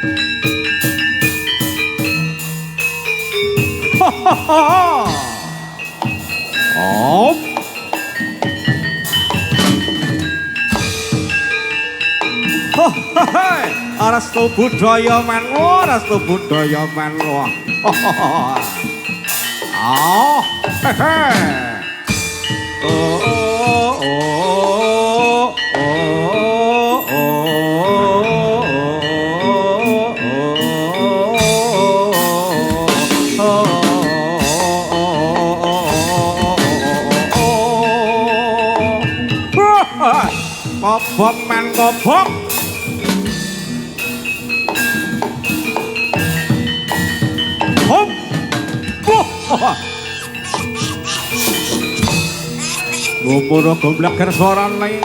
Oh. Restu budaya men, restu budaya men. Oh. Oh oh oh oh oh oh. Kobong men kobong. Hop. Ngoporo gombleger swarane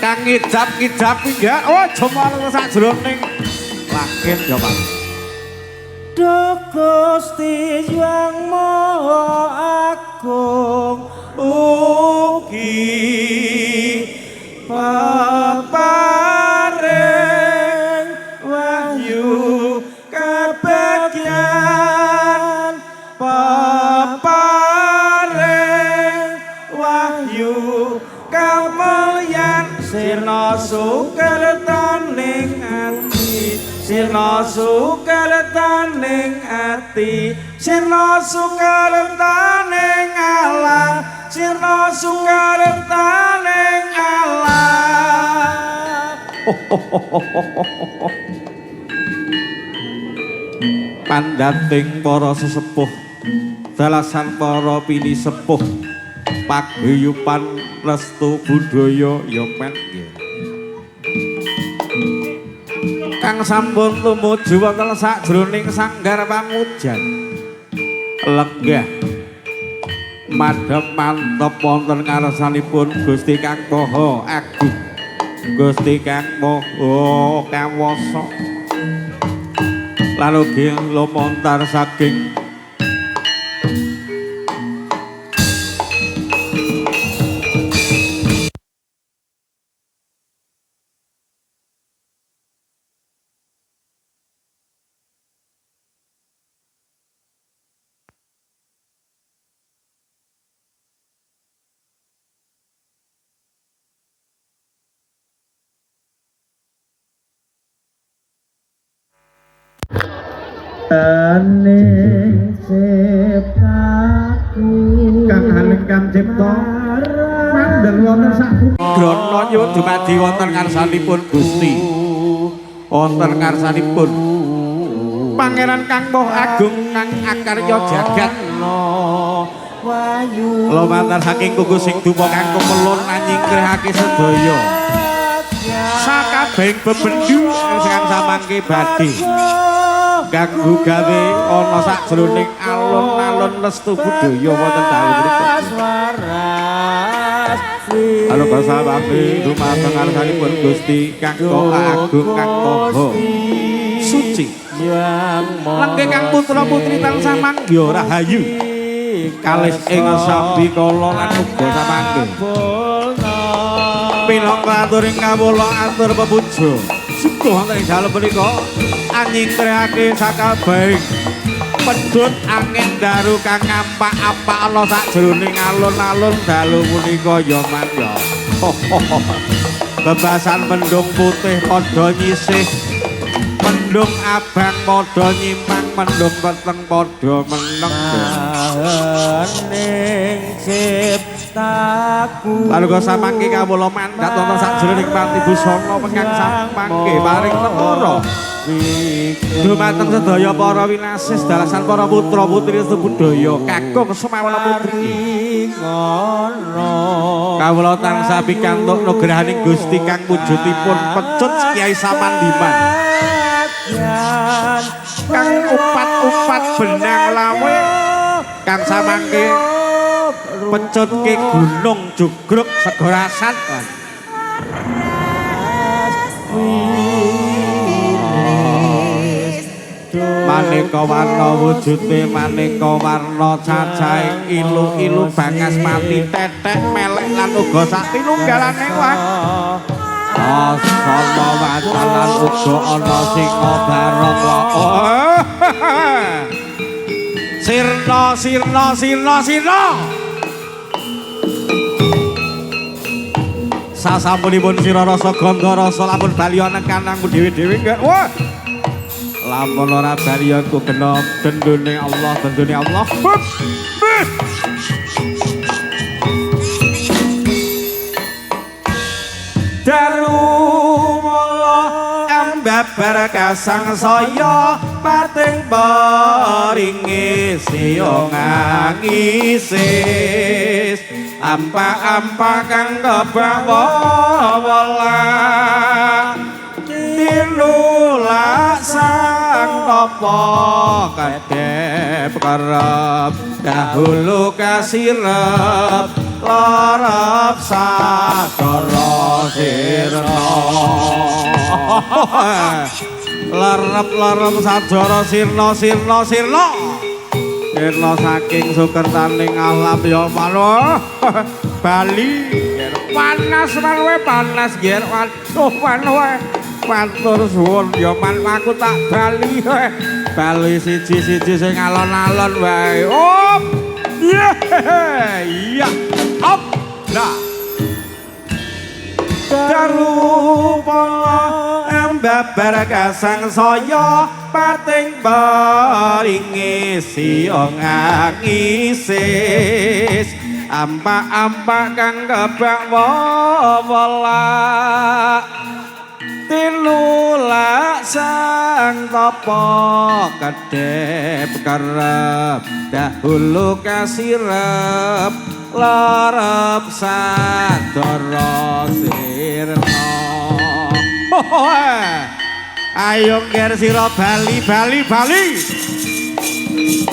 kang ngijap-ngijap enggak. Oh, jemar sajroning lakin ya, Pak. Duh Gusti Yang Maha Agung ugi peparing wahyu kabagyan peparing wahyu kamulyan sirna sukertaning ati sirna sukertaning ati sirna sukertaning Allah sirna sukertaning Allah. Pandating para sesepuh dalasan para pinisepuh paguyuban restu budaya ya men nggih. Kang sampun tumuju wonten sajroning sanggar pamujan lenggah madhep mantep wonten ngarsanipun Gusti Kang Maha Agung, Gusti Kang Maha Kawasa lan ugi lumantar saking aning ciptaku kang haling kang cipta mandeng wonten sak grana nyuwun dumadi wonten ngarsanipun Gusti, wonten ngarsanipun Pangeran Kang Maha Agung kang akarya jagat lumantar saking kuku sing dupa kang kumelun anyingkrihake sedaya sakabehing bebendu ingkang samangke badhe ganggu gawe ana sajroning alun-alun restu budaya wonten dalu mriku. Halo basababe dumateng ngarsanipun Gusti Kang Maha Agung Kang Maha Suci. Lengke kang putra putri tansah mangga rahayu kalis ing sabikala lan uga samangke. Pinangka aturing kawula atur pepuja. Sungguh wonten ing dalem punika anyingkrihake sakabehing pedhot angin daru kang ngampak-apak ana sajroning alun-alun dalu punika ya man ya. Bebasan mendung putih padha nyisih, mendung abang padha nyimpang, mendung peteng padha meneng. Ning ciptaku lalu kok samangke kawula mandhat wonten sajroning panti busana pekang samangke paring negara dumateng sedaya para winasis dalasan para putra putri restu budaya kakung semawana putri. Kawula tansah pikantuk nugrahaning Gusti kang wujudipun pecut Kyai Samandiman kang upat-upat benang lawe kang samangke pecutke gunung jugruk segorasan. Maneka warna wujude, maneka warna cacahing ilu-ilu bangas mati tetek melek lan uga sak tinunggalane wah. Asana wacanan uga ana singa barong. Sirna sirna sirna sirna. Sasampunipun sira rasa gandha rasa lamun bali ana kanangmu dhewe-dhewe enggak. Wah. Lamun ora bali aku kena dendone Allah, dendone Allah. Darumala ambabar kasangsaya pating peringe siya ngangisis ampa-ampa kang kebawa welah tinulak sang tapa kedep kerep dahulu kasirep larap sadara sirna. Larap-larap sadara sirna sirna sirna. Sirna saking sukertaning alam ya mano. Bali panas manwe panas ger waduh manwe matur suwun ya man aku tak bali. Bali siji-siji sing alon-alon wae. Op. Iya. Op. Nah. Darupala ambabar kasangsaya pating peringe siya ngangisis ampa-ampa kang kebak welah tinulak sang tapa kedep kerep dahulu kasirep larep sadara sirna. Ayo nger sira bali bali bali.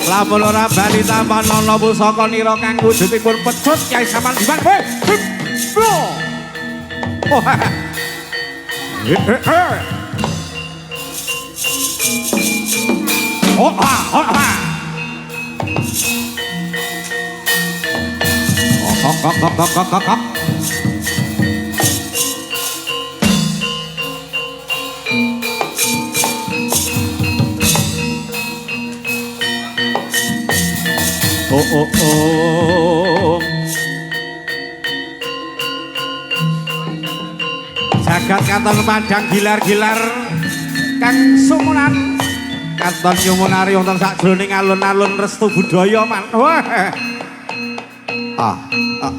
Lamun ora bali tampan ana pusaka nira kang wujudipun pecut Kyai Samandiman. Oh ah oh ah. Kok kok kok kok kok kok. Oh oh oh. Jagat katon padhang gilar-gilar kang sumunan katon nyumunari wonten sakjroning alun-alun restu budaya man. Wah. Ah, ah.